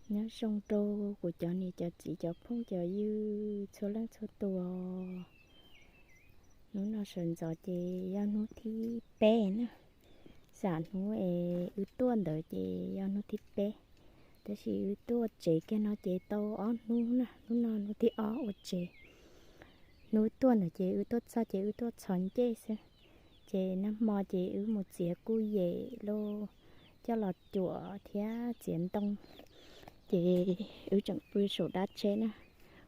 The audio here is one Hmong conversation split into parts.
Nyob zoo rau kuv cov niam cov txiv cov phooj cov ywg txhua leej txhua tus. Hnub no sawv ntxov ces yog hnub thib peb na. Xam hnub es wb tuaj ntawd ces yog hnub thib peb, tab sis wb tuaj tsev kiag no ces tau ob hnub na, hnub no hnub thib ob ua tsev. Hnub tuaj ntawd ces wb tuaj txog ces wb tuaj txhos ncej xwb. Ces nag hmo ces wb mus txiav kuj yem lauj, coj los cuam thiab txiav ntoo. Ces wb tseem pw saum dab tsheb na,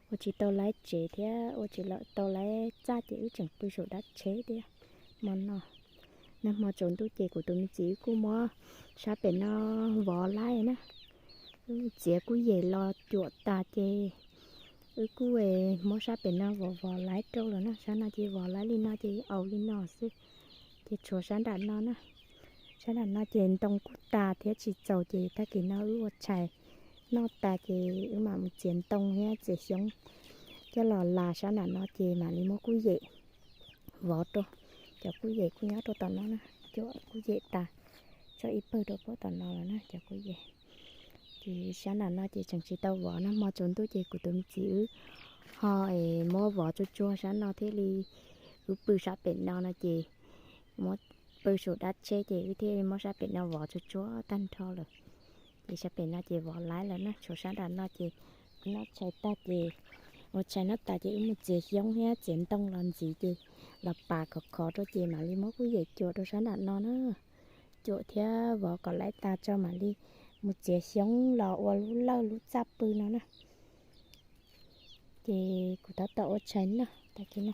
ua tsis tau laib tsev thiab ua tsis tau laib txaj ces wb tseem pw saum dab tsheb thiab. Hmo no, nag hmo tsaus ntuj ces kuv tus me txiv wb kuj muab sab pem no vov laib na. Wb txiav kuj yem los cuam tas ces wb kuj muab sab pem no vov vov laib rau lawm na. Sab no ces vov laib li no ces aus li no xwb. Ces tshuav sab nram no na. Sab nram no ces ntoo kuj tas thiab tsis txaus ces tag kis no wb ua tshais noj tas ces wb mam mus txiav ntoo thiab txiav xyoob coj los las sab nram no ces mam li muab kuj yem vov rau. Cov kuj yem kuj nyob rau tom no na, cuam kuj yem tas tso ib pawg rau puag tom no lawm na cov kuj yem. Ces sab nram no ces tseem tsis tau vov, nag hmo tsaus ntuj ces kuv tus me txiv wb ho es muab vov tsuag tsuag sab no thiaj li, wb pw sab pem no no ces muab pw saum dab tsheb ces wb thiaj li muab sab pem no vov tsuag tsuag tag nrho lawm. Ces sab pem no ces vov laib lawm na, tshuav sab nram no ces wb noj tshais tag ces ua tshais noj tas ces wb mus txiav xyoob thiab txiav ntoo los ntxiv ces los pas khov khov rau ces mam li muab kuj yem cuam rau sab nram no na. Cuam thiab vov kom laib tas tso mam li mus txiav xyoob los ua lub lawj lub txaj pw no na. Ces kuv tab tom ua tshais noj tag kis no,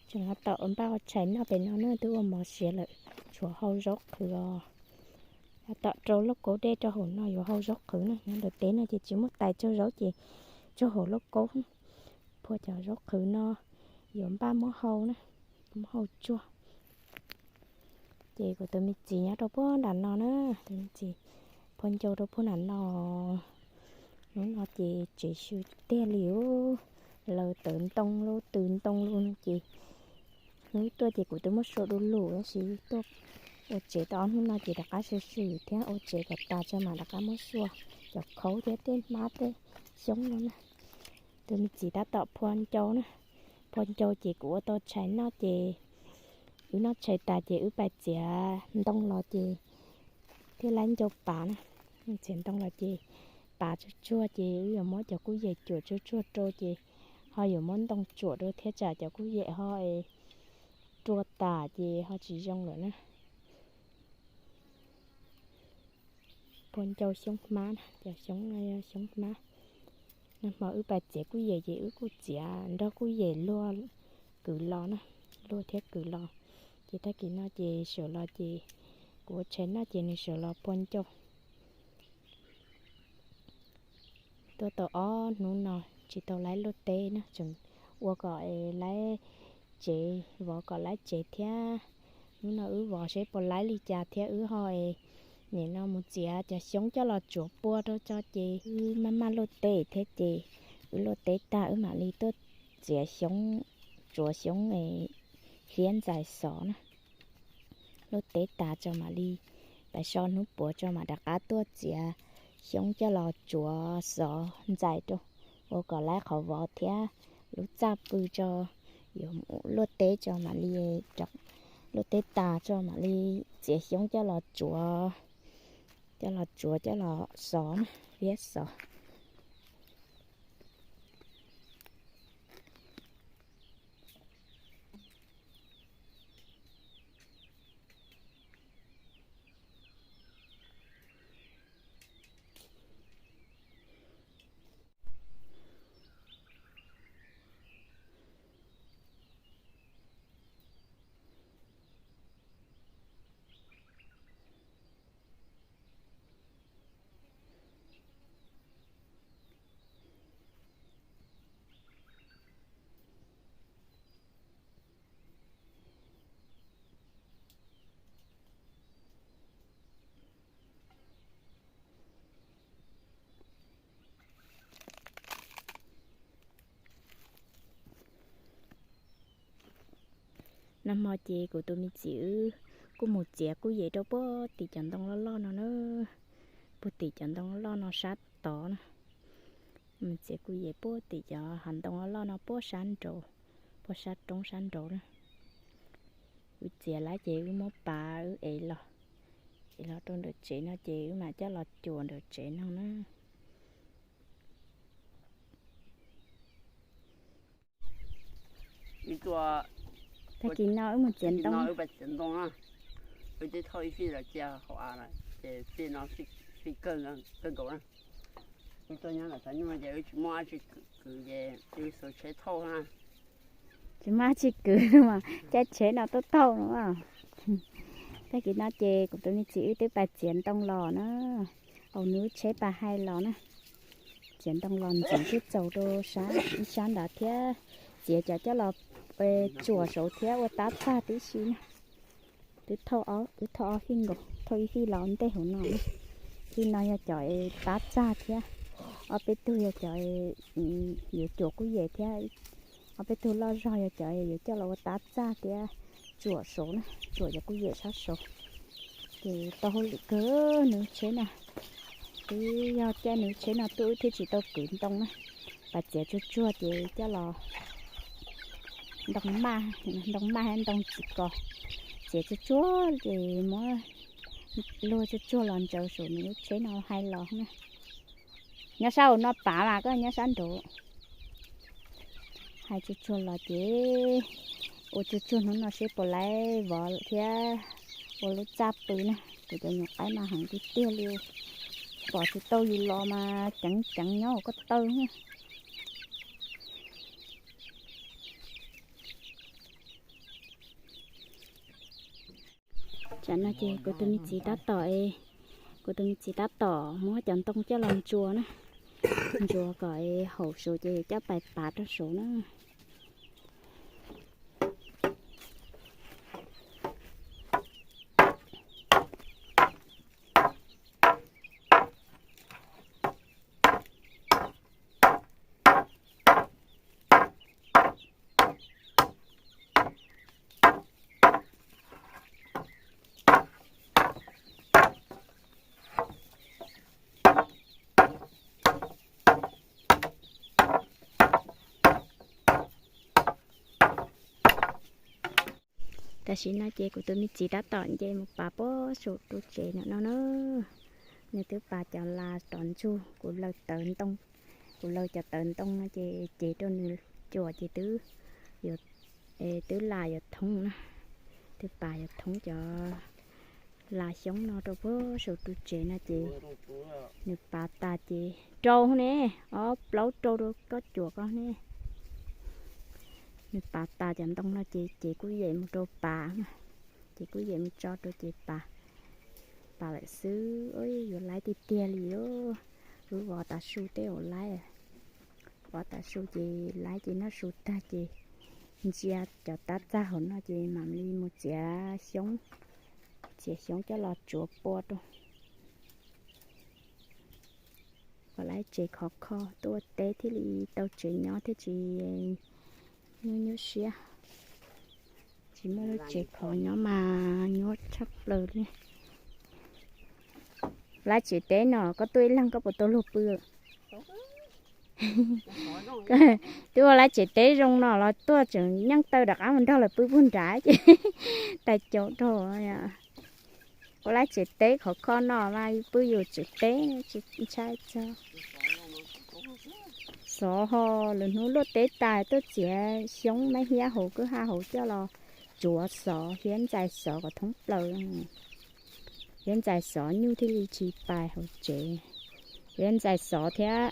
tseem tab tom npaj ua tshais noj pem no na, twb ua mov siav lawm, tshuav hau zaub qhwv os. Tab tom rau lauj kaub dej rau hauv no yuav hau zaub qhwv na, nyob ntawm teb no ces tsis muaj tais tsaug zaub ces tsaug hauv lauj kaub. Phua cov zaub qhwv no yuav npaj muab hau na, muab hau tsuag. Ces kuv tus me txiv nyob rau puag nram no na, tus me txiv phua ncau rau puag nram no. Hnub no ces tsev xwm tiag li, laws tawv ntoo lauj, tws ntoo lauj no ces hnub tuaj ces kuv twb muab sua du lug tab sis tuaj ua tsev tau ob hnub no ces rov qab sua swm thiab ua tsev kom tas tso mam rov qab muab sua cov khaub thiab tej hmab tej xyoob no na. Tus me txiv tab tom phua ncau na, phua ncau ces kuv ua tau tshais noj ces wb noj tshais tas ces wb pais txiav ntoo los ces thiaj laib ncau pav na. Txiav ntoo los ces pav tsuag tsuag ces wb yuav muab cov kuj yem cuam tsuag tsuag rau ces ho yuav muab ntoo tsuam rau thiab tsam cov kuj yem ho rua tas ces ho tsis zoo lawm na. Phua ncau xyoob hmab na, cov xyoob no yog xyoob hmab. Nag hmo wb pais txiav kuj yem ces wb kuj txiav nrog kuj yem luag kwv los na, luag thiab kwv los. Ces tag kis no ces sawv los ces kuv ua tshais noj ces nws sawv los phua ncau. Tuaj tau ob hnub no tsis tau laib luaj teb na, tseem ua kom laib tsev, vov kom laib tsev thiab. Hnub no wb vov seb puas laib li cas thiab wb ho es nim no mus txiav cov xyoob coj los tsuav pua rau tso ces wb maj maj luaj teb thiab ces wb luaj teb tag wb mam li tuaj txiav xyoob, tsuav xyoob es hiab ntxais xov na. Luaj teb tas tso mam li pais so hnub puav tso mam rov qab tuaj txiav xyoob coj los tsuav xov ntxais rau, ua kom laib qhov vov thiab lub txaj pw tso. Yuav luaj teb tso mam li, luaj teb tas tso mam li txiav xyoob coj los tsuav, coj los tsuav coj los xov na, hiab xov. Nag hmo ces kuv tus me txiv wb kuj mus txiav kuj yem rau puag tim cov ntoo loj loj no na, puag tim cov ntoo loj loj no sab tod na. Mus txiav kuj yem puag tim cov hav ntoo loj loj no puag sab nraud, puag sab roob sab nraud na. Wb txiav lawm ces wb muab pav wb ev los, ev los rau ntawm tsev no ces wb mam coj los cuam ntawm tsev no na. Tag kis no wb mus txiav ntoo, wb twb thauj ib fij los cia hauv av lawm ces fij no fij kawg nkaus na. Wb tuaj nyob ntawm qhov nyuj ces wb tsis muaj dab tsi kwv ces wb xuas tsheb thauj na. Tsis muaj dab tsi kwv mas caij tsheb no tuaj thauj no. Tag kis no ces kuv tus me txiv wb twb pais txiav ntoo los na, au nws tsheb pais hais los na. Txiav ntoo los ntxiv twb txaus rau sab ib sab ntawd thiab, txiav cov coj los tsuam saud thiab ua tab txag tib si na. Twb thauj, twb thauj ob fij nkaus, thauj ib fij los ntej hauv no na. Fij no yog cov tab txag thiab, ob peb tug yog cov yuav cuam kuj yem thiab, ob peb tug loj zog yog cov yuav coj los ua tab txag thiab tsuam saud na, tsuam cov kuj yem sab saud. Ces tau hauj lwm kawg nws tsheb no. Twb yog caij nws tsheb no tuaj wb thiaj tsis tau kwv ntoo na. Pais txiav tsuag tsuag ces coj los ntoo maj, ntoo maj thiab ntoo txiv kos. Txiav tsuag tsuag ces muab luag tsuag tsuag los ntsaws saum nws lub tsheb no hais los na. Nyob sab hauv no pav mas koj nyob sab nraud. Hais tsuag tsuag los ces ua tsuag tsuag hnub no seb puas laib vov thiab ua lub txaj pw na. Kuv cov nyuam qaib mas heev tiag tiag li, pom tsis tau yus los mas ceev ceev nyob hauv ko taw na. Tsam no ces kuv tus me txiv tab tom, kuv tus me txiv tab tom muab cov ntoo coj los ntsuas na, ntsuas kom haum saud ces coj pais pav rau saud na. Tam sim no ces kuv tus me txiv tab tom nce mus pav puag saum ru tsev no no na. Nws twb pav cov las rov ntsug kuv laws tawv ntoo, kuv laws cov tawv ntoo no ces cev rau nws cuam ces twb, twb las yuav thoob na. Twb pav yuav thoob cov las xyoob no rau puag saum ru tsev no ces nws pav tas ces rau ne, ob plaub rau rau koj cuam koj ne. Nws pav tas cov ntoo no ces cev kuj yem mus rau pav, ces kuj yem mus tso rau ces pav, pav lawm xwb. Yuav laib tiag tiag li os. Wb vov tav su tej uas laib, vov tav su ces laib ces noj su tag ces ntsia cov tab txag hauv no ces mam li mus txiav xyoob, txiav xyoob coj los tsuav pua rau. Kom laib tsev khov kho, tuaj ua teb thiaj li tau tsev nyob thiaj tsis nyuaj nyuaj siab. Tsis muaj lub tsev khov nyob mas nyuaj tshaj plaws li. Laib tsev teb no koj tuaj ib leeg koj puas tau luag pw? Twb ua laib tsev teb zoo no los tuaj tseem nyeej taw rov qab mus nrog lawv pw puag nrad ces tais caus rau. Ua laib tsev teb khov kho no mas pw yus tsev teb tsis ntshai txog. Xov ho lwm hnub luaj teb tas tuaj txiav xyoob mab hiab hauv kwj ha hauv coj los tsuav xov, hiab ntxais xov kom thoob plaws. Hiab ntxais xov nyuj thiaj li tsis pais hauv tsev. Hiab ntxais xov thiab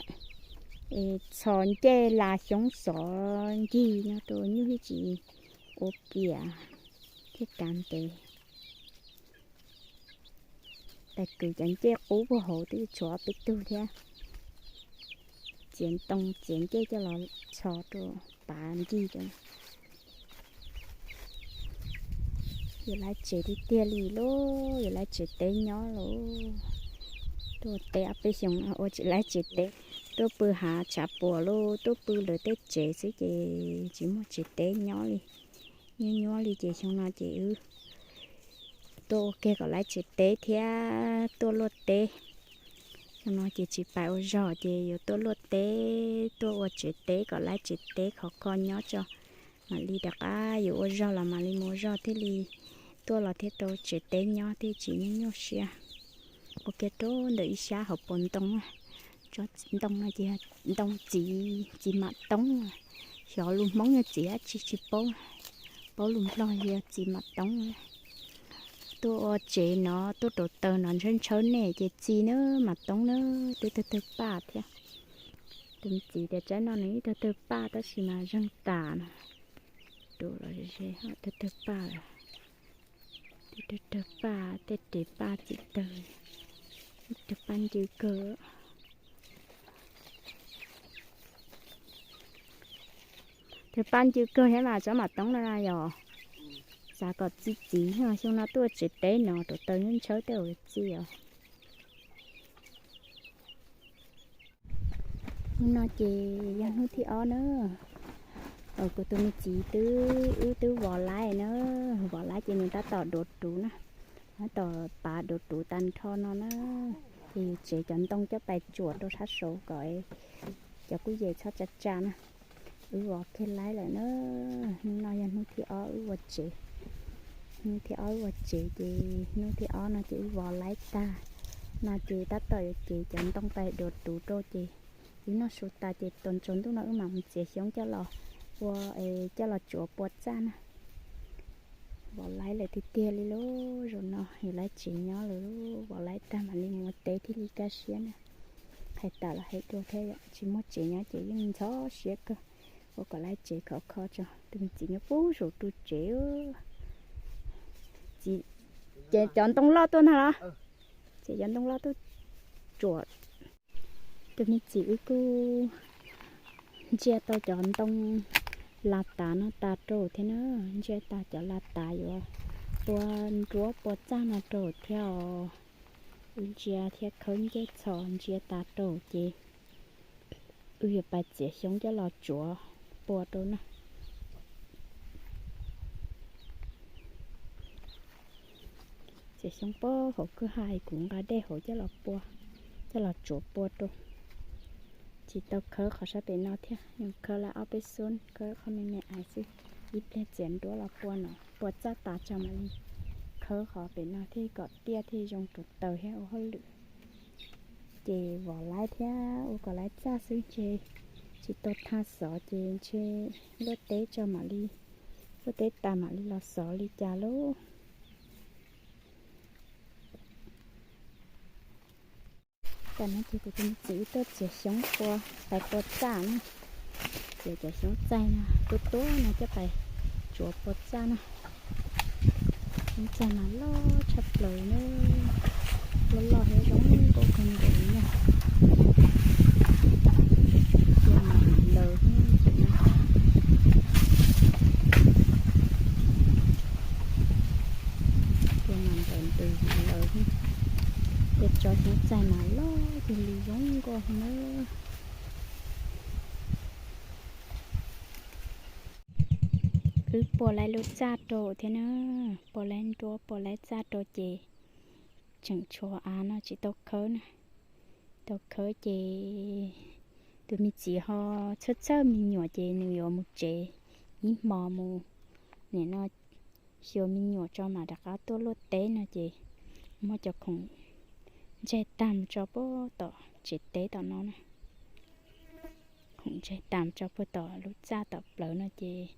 txhos ncej las xyoob xov ncig no rau nyuj thiaj tsis ua kiam thiab kav ntev. Tais kwv cov ncej qub puag hauv twb tshuav ob peb tug thiab. Txiav ntoo txiav ncej coj los txhos rau pav ncig rau. Yuav laib tsev tiag tiag li lauj, yuav laib tsev teb nyob lauj. Tuaj teb ob peb xyoos ua tsis laib tsev teb, tuaj pw hav tshav puam lauj, tuaj pw lawv tej tsev xwb ces tsis muaj tsev teb nyob li. Nyuaj nyuaj li ces xyoo no ces wb tuaj ua ke kom laib tsev teb thiab tuaj luaj teb. No ces tsis pais ua zog ces yuav tuaj luaj teb, tuaj ua tsev teb kom laib tsev teb khov kho nyob tso. Mam li rov qab yuav ua zog los mam li mus ua zog thiaj li tuaj los thiaj tau tsev teb nyob thiaj tsis nyuaj nyuaj siab. Ua kiag rau ntawm ib sab hauv paus ntoo, tsob ntoo no ces ntoo txiv, txiv mam toob, xyov lus Hmoob yog txiv dab tsi tsis paub, paub lus Nplog yog txiv mam toob. Tuaj ua tsev no tuaj rauv taws no ntshaw ntshaw nej ces txiv na, mam toob na, twb tawg tawg paj thiab. Tus me txiv tias tsaib no nws ib tawg tawg paj tab sis mas zeeg tas no, rauv los ze tawg tawg paj lawm. Tawg tawg paj, tej rev paj txim tawg, tawg paj ncw kawg. Tawg paj ncw kawg thiab mas tsob mam toob no na yom. Xav kom txi txiv xyoo no tuaj tsev teb no rauv taws ntshaw ntshaw tej uas txi os. Hnub no ces yog hnub thib ob na. Kuv tus me txiv twb, wb twb vov laib na. Vov laib ces nws tab tom duav ruv na, tab tom pav duav ruv tag nrho no na. Ces yus tsev cov ntoo coj pais tsuam rau sab saud kom cov kuj yem txhob tsa tsa na. Wb vov kiag laib lawm na. Hnub no yog hnub thib ob wb ua tsev. Hnub thib ob wb ua tsev ces hnub thib ob no ces wb vov laib tag no ces tab tom yuav cev cov ntoo pais duav ruv rau ces wb noj su tas ces tos tsaus ntuj no wb mam mus txiav xyoob coj los ua, coj los tsuav pua txaj na. Vov laib lawm tiag tiag li lauj, zaum no yus laib tsev nyob lawm, vov laib tag mam li mus ua teb thiaj li kaj siab na. Hais tas los hais dua thiab, tsis muaj tsev nyob ces yeej ntxhov siab kawg. Ua kom laib tsev khov kho tso, tus me txiv nyob puag saum ru tsev. Txiv, ces cov ntoo loj tuaj ntag los? Ces cov ntoo loj tuaj tsuam. Tus me txiv wb kuj ntsia tau cov ntoo las tav no tas rau thiab na, ntsia tas cov las tav yuav pua nruab pua txaj no rau thiab os. Wb ntsia thiab khawb ncej txhos ntsia tas rau ces wb yuav pais txiav xyoob coj los tsuav pua rau na. Txiav xyoob puag hauv kwj ha kuv nqa dej hauv coj los pua, coj los tsuav pua rau. Tsis tau khawb qhov sab pem no thiab, yog khawb lawm ob peb xub, khawb qhov me me ais xwb. Ib pliag txiav nruab los pua no, pua txaj tas tso mam li khawb qhov pem no thiab kom tiaj thiaj zoo rauv taws thiab ua hauj lwm. Ces vov laib thiab ua kom laib txaj xwb ntshe tsis tau thaj xov ces ntshe luaj teb tso mam li, luaj teb tas mam li los xov li cas lauj. Tam no ces kuv tus me txiv wb tuaj txiav xyoob pua, pais pua txaj na. Txiav cov xyoob txaij no tuaj tuaj no coj pais tsuav pua txaj na. Xyoob txaij mas loj tshaj plaws na, loj loj thiab zoo nkauj kawg nkaus li na. Cua mas ntawd, cua mas ntawd ntws lawm. Tej tsob xyoob txaij mas loj tig li zoo nkauj na. Wb pua laib lub txaj rau thiab na, pua laib nruab pua laib txaj rau ces tseem tshuav av no tsis tau khawb na. Tau khawb ces tus me txiv ho txhawj txhawj me nyuam ces nws yuav mus tsev ib hmo mus, nim no xyuas me nyuam tso mam rov qab tuaj luaj teb no ces muab cov khoom ntseg tag mus tso puag tom tsev teb tom no na. Khoom ntseg tag mus tso puag tom lub txaj tom plawv no ces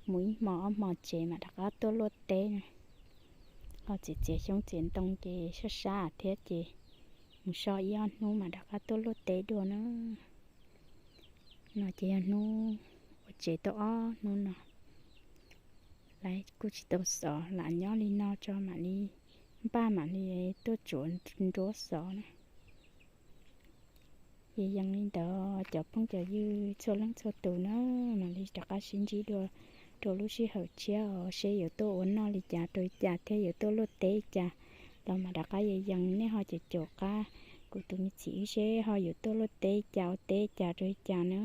mus ib hmo ob hmo tsev mam rov qab tuaj luaj teb na. Ho txiav txiav xyoob txiav ntoo ces sab sab thiab ces mus so ib ob hnub mam rov qab tuaj luaj teb dua na. No ces yog hnub ua tsev tau ob hnub no, lawv kuj tsis tau xov, lam nyob li no tso mam li npaj mam li tuaj tsuav nruab xov na. Ces yees li ntawd cov phooj cov ywg txhua leej txhua tus na, mam li rov qab sib ntsib dua rau lub sij hawm tshiab os, seb yuav tuaj ua noj li cas rau li cas thiab yuav tuaj luaj teb li cas los mam rov qab yees yees, nej ho caum caum qab kuv tus me txiv wb seb ho yuav tuaj luaj teb li cas ua teb li cas rau li cas na.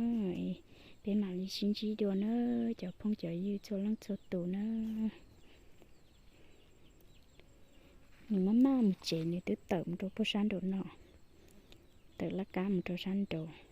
Peb mam li sib ntsib dua na cov phooj cov ywg txhua leej txhua tus na. Nws maj maj mus tsev nws twb tawm mus rau puag sab nraum no. Tawm laj kab mus rau sab nraud.